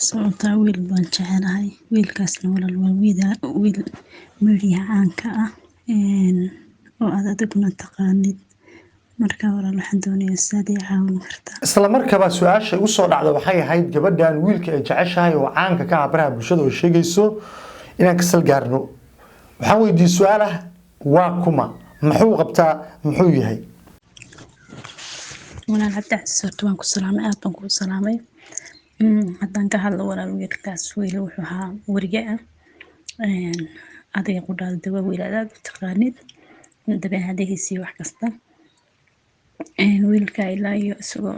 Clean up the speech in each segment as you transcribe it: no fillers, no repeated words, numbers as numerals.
Sababtaa wiil baan jecelahay, wiilkaasna walaal waa wiil media caanka ah oo aad adiguna taqaanid. Marka walaal, waxaan doonayaa sidaad ii caawin kartaa. Isla markaba su-aasha igu soo dhacda waxay ahayd gabadhan wiilka ay jeceshahay oo caanka ka ah baraha bulshada oo sheegayso inaan ka sal gaarno. Waxaan weydiiyey su-aal ah: waa kuma? Muxuu qabtaa? Muxuu yahay? Walaal Cabdicasiis, horta waan ku salaamay, aad baan kuu salaamay. Haddaan ka hadlo walaal, wiilkaas wiil wuxuu ahaa weriye ah. Adiga qudhaada de waa wiil aad aad u taqaanid dabeecadihiisa iyo wax kasta. Wiilka ilaa iyo isagoo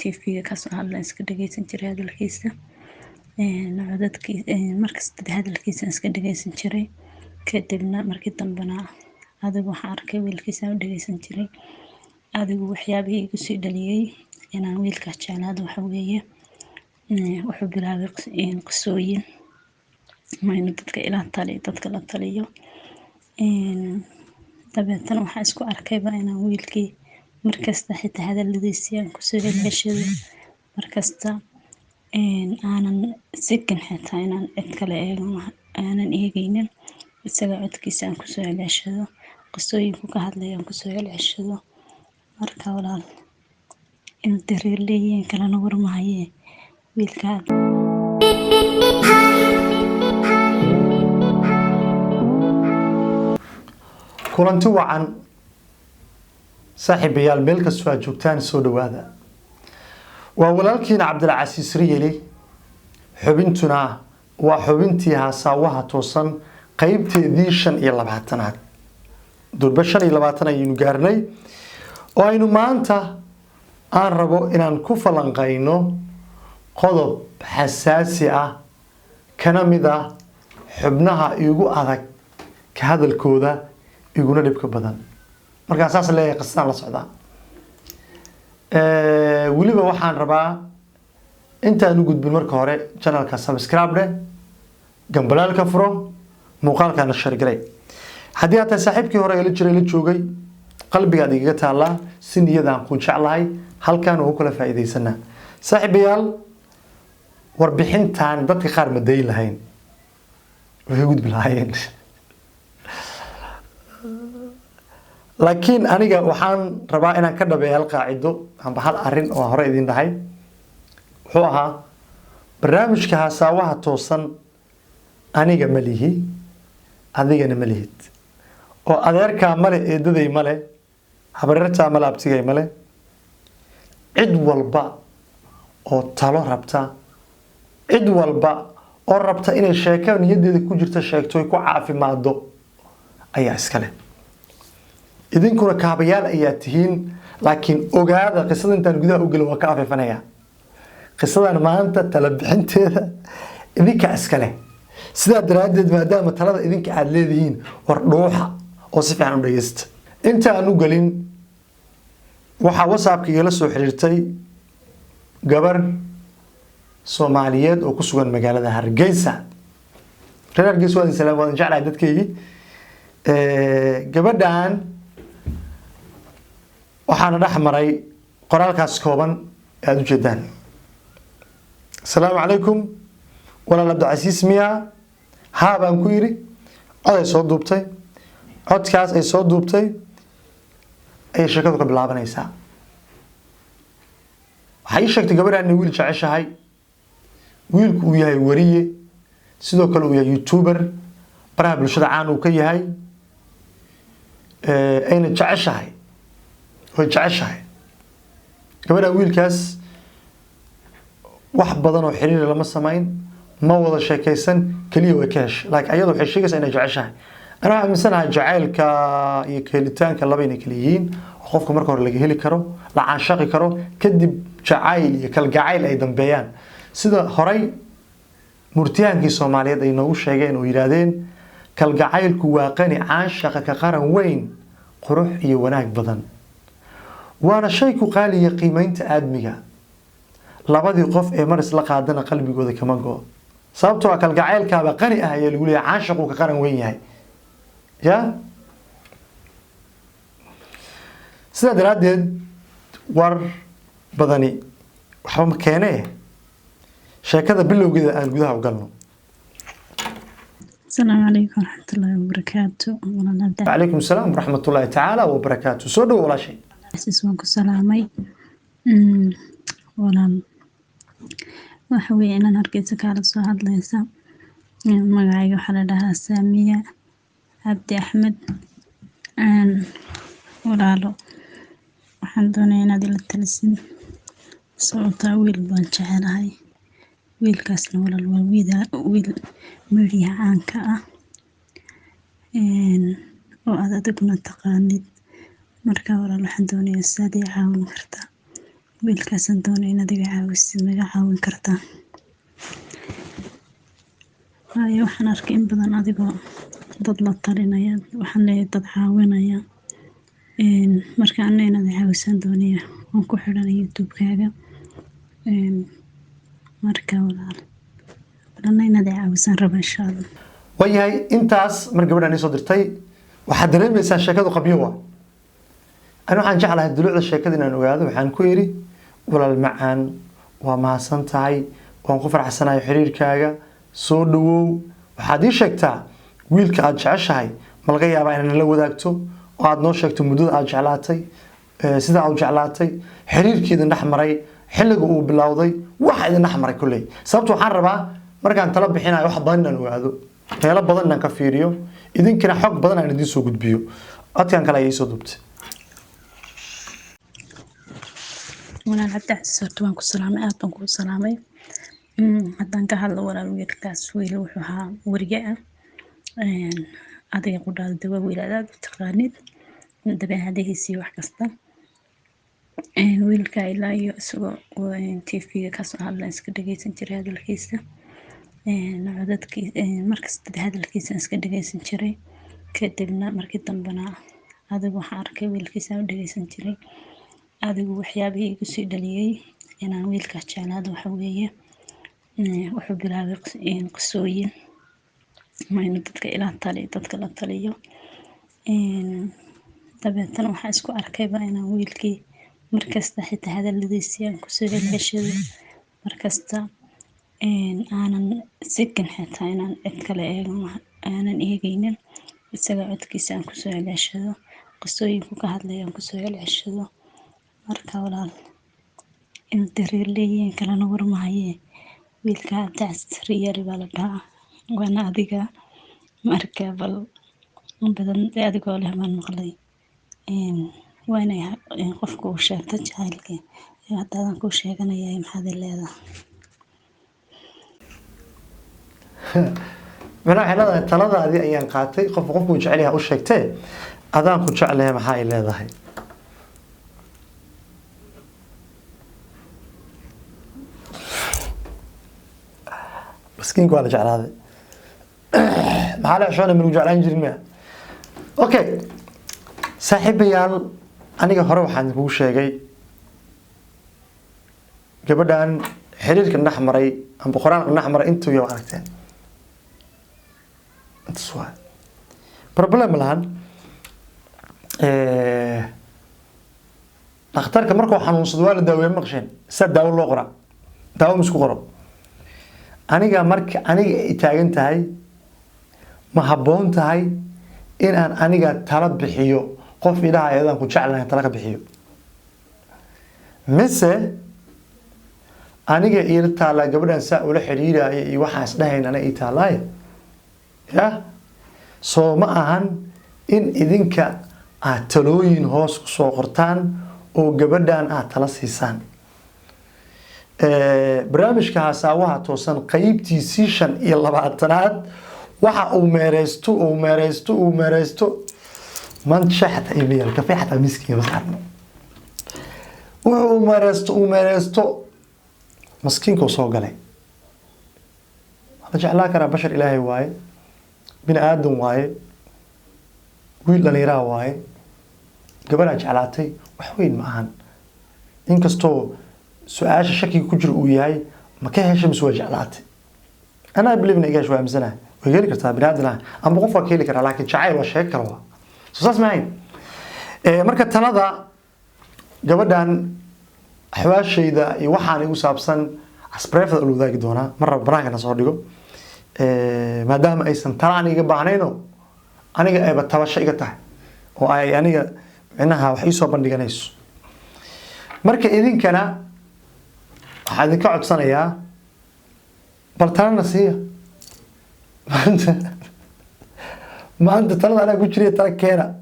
TV-ga kasoo hadla iska dhageysan jiray hadalkiisa, codadkii markasta hadalkiisa iska dhageysan jiray. Kadibna markii dambena adigu waxaan arkay wiilkiisa u dhageysan jiray. Adigu waxyaabihii igu sii dhaliyey inaan wiilkaas jeclaado waxa weeye, wuxuu bilaabay qisooyin ama inuu dadka ila taliyo, dadka la taliyo. Dabeetana waxaan isku arkayba inaan wiilkii markasta xitaa hadaladiisii aan kusoo celceshado, markasta aanan sikin xitaa inaan cid kale eego aanan eegeynin, isaga codkiisa aan kusoo celceshado, qisooyinku ka hadlaya aan kusoo celceshado. Marka walaal, inuu dareer leeyihiin kalena war mahayee wiilka. Kulanti wacan saaxiibayaal, meel kastoo aad joogtaan, soo dhawaada. Waa walaalkiina Cabdilcasiis Riyeli. Xubintuna waa xubintii Haasaawaha Toosan, qeybteedii 25aad. Durbe 25 ayaynu gaarnay oo aynu maanta aan rabo inaan ku falanqayno qodob xasaasi ah, kana mid ah xubnaha igu adag ka hadalkooda, iguna dhibka badan. Markaa saas leeyahay, qisadaan la socdaa. Weliba waxaan rabaa intaan u gudbin, marka hore channelka subscribe dheh, gambalaalka furo, muuqaalkana share garay. Haddii aad tahay saaxiibkii hore ee la jiray, la joogay, qalbigaad igaga taallaa, si niyadaan ku jeclahay, halkaan ugu kala faa'iidaysanaa. Saaxiibayaal, warbixintan dadka qaar ma dayn lahayn, way ka gudbi lahaayeen, laakiin aniga waxaan rabaa inaan ka dhabeeyo hal qaacido amba hal arrin oo hore idin dhahay. Wuxuu ahaa barnaamijka Haasaawaha Toosan aniga ma lihi, adigana ma lihid, oo adeerkaa male, eedaday male, habareertaa male, abtigay male. Cid walba oo talo rabta, cid walba oo rabta inay sheeko niyadeeda ku jirta sheegto ay ku caafimaado ayaa iskale. Idinkuna kaabayaal ayaa tihiin. Laakiin ogaada, qisada intaan gudaha u gelin waa ka afeefanaya. Qisadan maanta tala bixinteeda idinkaa iskale. Sidaa daraaddeed, maadaama talada idinka aada leedihiin, war dhuuxa oo si fiican u dhegeysta. Inta aan u gelin, waxaa WhatsAppka igala soo xiriirtay gabar Soomaaliyeed oo ku sugan magaalada Hargeysa. Reer Hargeysa, waa idin salaam, waa idin jeclahay dadkaygii. Gabadhan waxaana dhex maray qoraalkaas kooban ee aada ujeedaan. "Asalaamu calaykum walaal Cabdicasiis, miya?" "Haa," baan ku yidhi. Cod ay soo duubtay, codkaas ay soo duubtay ayay sheekadu ka bilaabanaysaa. Waxay ii sheegtay gabadhaan inay wiil jeceshahay, wiilku uu yahay wariye, sidoo kale uu yahay YouTuber, baraha bulshada caan uu ka yahay, ayna jeceshahay, way jeceshahay gabadha. Wiilkaas wax badan oo xiriir lama samayn, ma wada sheekaysan, keliya way ka heshay, laakiin ayada waxay sheegaysaa inay jeceshahay. Ana waxaan aaminsanahay jacaylka iyo helitaanka laba inay kala yihiin, oo qofka marka hore laga heli karo, la caanshaqi karo, kadib jacayl iyo kalgacayl ay dambeeyaan, sida horay murtiyaankii Soomaaliyeed ay noogu sheegeen oo yidhaahdeen: "Kalgacaylku waa qani, caanshaqa ka qaran weyn, qurux iyo wanaag badan, waana shay ku qaaliya qiimeynta aadmiga. Labadii qof ee mar isla qaadana qalbigooda kama go-o, sababtoo ah kalgacaylkaaba qani ah," ayaa lagu leeyahay, caanshaquu ka qaran weyn yahay. Ya sidaa daraaddeed, war badani waxba ma keenee. Sheekada bilowgeeda aan gudaha u galno. Asalaamu calaykum waraxmatullaahi wabarakaatu, walaal Cabdi. Calaykum asalaam waraxmatullaahi tacaala wabarakaatu. Soo dhowo, walaashay. Casiis, waan ku salaamay. Walaal, waxa weeye inaan Hargeysa kaala soo hadlaysa. Magacayga waxaa la dhahaa Saamiya Cabdi Axmed. Walaalo, waxaan doonayaa inaad ila talisid, sababtaa wiil baan jecelahay. Wiilkaasna, walaal, waa wiil media caanka ah oo aad adiguna taqaanid. Marka walaal, waxaan doonayaa sidaad ii caawin kartaa. Wiilkaasaan doonaya inaad iga caawisid. Ma iga caawin kartaa? Waayo waxaan arkay in badan adigoo dad la talinaya, waxaan leeyahay dad caawinaya. Marka anna inaad i caawisaan doonaya. Waan ku xidhanay YouTube-kaaga. Marka walaal, anna inaad i caawisaan raba, insha Allah. Waayahay, intaas mar gabadhaan ii soo dirtay, waxaad dareemaysaa sheekadu qabyo waa. Ani waxaan jeclahay dulucda sheekada inaan ogaado. Waxaan ku idhi, walaal macaan, waa mahadsan tahay, waan ku faraxsanahay xiriirkaaga, soo dhawow. Waxaad ii sheegtaa wiilka aad jeceshahay, ma laga yaabaa inaad nala wadaagto oo aad noo sheegto muddada aad jeclaatay, sida aad u jeclaatay, xiriirkii idin dhex maray, xilliga uu bilowday, waxa idin dhex maray kulley? Sababta waxaan rabaa markaan tala bixinayo wax badan inaan ogaado, meelo badan inaan ka fiiriyo, idinkana xog badan aan idiin soo gudbiyo. Codkan kale ayaa ii soo duubtay. Walaal Cabdi Casiis, horta waan ku salaamay, aad baan kuu salaamay. Haddaan ka hadlo, walaal, wiilkaas wiil wuxuu ahaa weriye ah. Adiga qudhaada de waa wiil aad aad u taqaanid dabeecadihiisa iyo wax kasta. Wiilka ilaa iyo isagoo TV-ga kasoo hadla iska dhageysan jiray hadalkiisa. Codadkii markasta hadalkiisa iska dhageysan jiray. Kadibna markii dambena adigu waxaan arkay wiilkiisa u dhageysan jiray. Adigu waxyaabihii igu sii dhaliyay inaan wiilkaas jeclaado waxa weeye, wuxuu bilaabay qisooyin ama inuu dadka ila taliyo, dadka la taliyo. Dabeetana waxaan isku arkayba inaan wiilkii markasta xitaa hadaladiisii aan kusoo celceshado, markasta aanan sikin xitaa inaan cid kale eego aanan eegaynin, isaga codkiisa aan kusoo celceshado, qisooyinku ka hadlaya aan kusoo celceshado. Marka walaal, inuu dareer leeyihiin kalena war ma hayee. Wiilka Cabdicasiis Riyari baa la dhahaa, waana adiga. Marka bal in badan dee adigoo leh baan maqlay. Waa inay qofku uu sheegto jacaylka. Haddaadan kuu sheeganaya, maxaad i leedahay? Macnaha waxay leedahay, taladaadii ayaan qaatay, qofku qofkuu jecel yahay u sheegtee, adaan ku jeclahay, maxaa ay leedahay? Miskiinka waa la jeclaaday, maxaa la xishoonay? Ma lagu jeclaan jirin miya? Okay, saaxiibayaal, aniga hore waxaan kugu sheegay gabadhan xiriirka dhex maray amba qoraalka dhex maray intuu yaw aragteen. Intaas waa problem lahan. Dhakhtarka markuu xanuunsado waa la daaweeya, maqasheen? Saa daawo loo qoraa, daawo ma isku qoro. Aniga marka aniga ay taagan tahay, ma habboon tahay in aan aniga tala bixiyo qof idhaha ayadaan ku jeclahay tala ka bixiyo, mise aniga iila taallaa gabadhan saa ula xiriiraya iyo waxaan isdhahayn aniga ii taallaaye? Ya soo ma ahan in idinka aad talooyin hoos kusoo qortaan oo gabadhan aad tala siisaan? Barnaamijka Hasaawaha Toosan qeybtiisii 25aad waxa uu meereysto uu meereysto uu meereysto maanta shaah xataa ima yaal, kafee xataa miiska ima saarno. Wuxuu uu meereysto uu meereysto, maskiinka uu soo galay. Waa la jeclaa karaa, bashar Ilaahay waaye, bini aadam waaye, wiil dhalinyaraa waaye, gabadhaa jeclaatay wax weyn ma ahan. Inkastoo su-aasha shakiga ku jira uu yahay, ma ka heshay mise waa jeclaatay? Anaa believe in iga hesho, waa aaminsanahay. Way heli kartaa, bini aadan ah amba qof waa ka heli karaa, laakiin jacayl waa sheeko kale. Waa soo saas mahayn. Marka talada gabadhan axwaashayda iyo waxaan igu saabsan As private ula wadaagi doonaa, mar raba banaankana soo dhigo, maadaama aysan tala aniga baahnayno, aniga ayba tabasho iga tahay oo ay aniga micnaha wax iisoo bandhiganayso. Marka idinkana waxaa idinka codsanayaa, bal talana siiya. Maanta talada anaa ku jiriya, tala keena.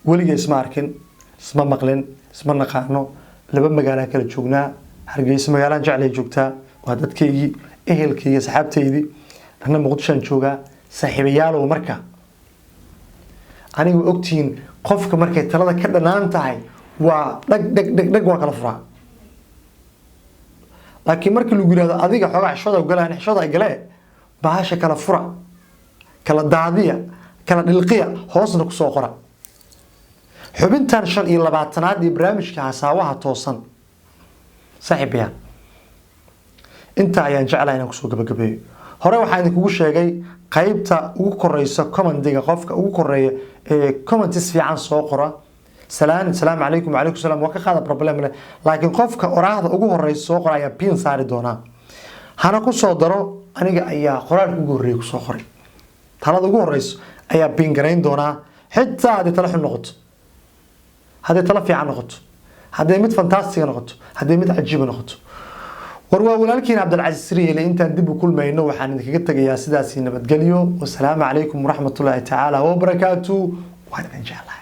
Weliga isma arkin, isma maqlin, isma naqaano. Laba magaalaan kala joognaa. Hargeysa magaalaan jeclay joogtaa, waa dadkaygii, ehelkayga, saxaabtaydii. Anna Muqdishoan joogaa. Saaxiibayaalow, marka aniga ogtihiin, qofka markay talada ka dhanaan tahay waa dhag dhag dhag dhag, waa kala furaa. Laakiin markii lagu yihahdo adiga xoogaa xishooda galaan, xishooda galee, bahasha kala fura, kala daadiya, kala dhilqiya, hoosna kusoo qora. Xubintan 25aad iyo barnaamijka Hasaawaha Toosan, saaxiibayaal, intaa ayaan jeclahay inaan kusoo gabagabeeyo. Hore waxaan idinkugu sheegay, qaybta ugu koreysa commentiga, qofka ugu koreeya ee comments fiican soo qora, salaan, salaamu calaykum, wacalaykum salaam, waa ka qaada, problem leh. Laakiin qofka oraahda ugu horeysa soo qora ayaa pin saari doonaa. Hana ku soo daro aniga ayaa qoraalka ugu horreeya kusoo qoray, talada ugu horeyso ayaa pin garayn doonaa. Xitaa haddii talo xun noqoto, hadday talo fiican noqoto, hadday mid fantastic noqoto, hadday mid cajiiba noqoto. War waa walaalkiin Cabdilcasiis Riyeele. Intaan dib u kulmayno, waxaan idinkaga tegayaa sidaasi nabadgelyo. Wasalaamu calaykum waraxmatullaahi tacaala wabarakaatu. Waan idin jeclahay.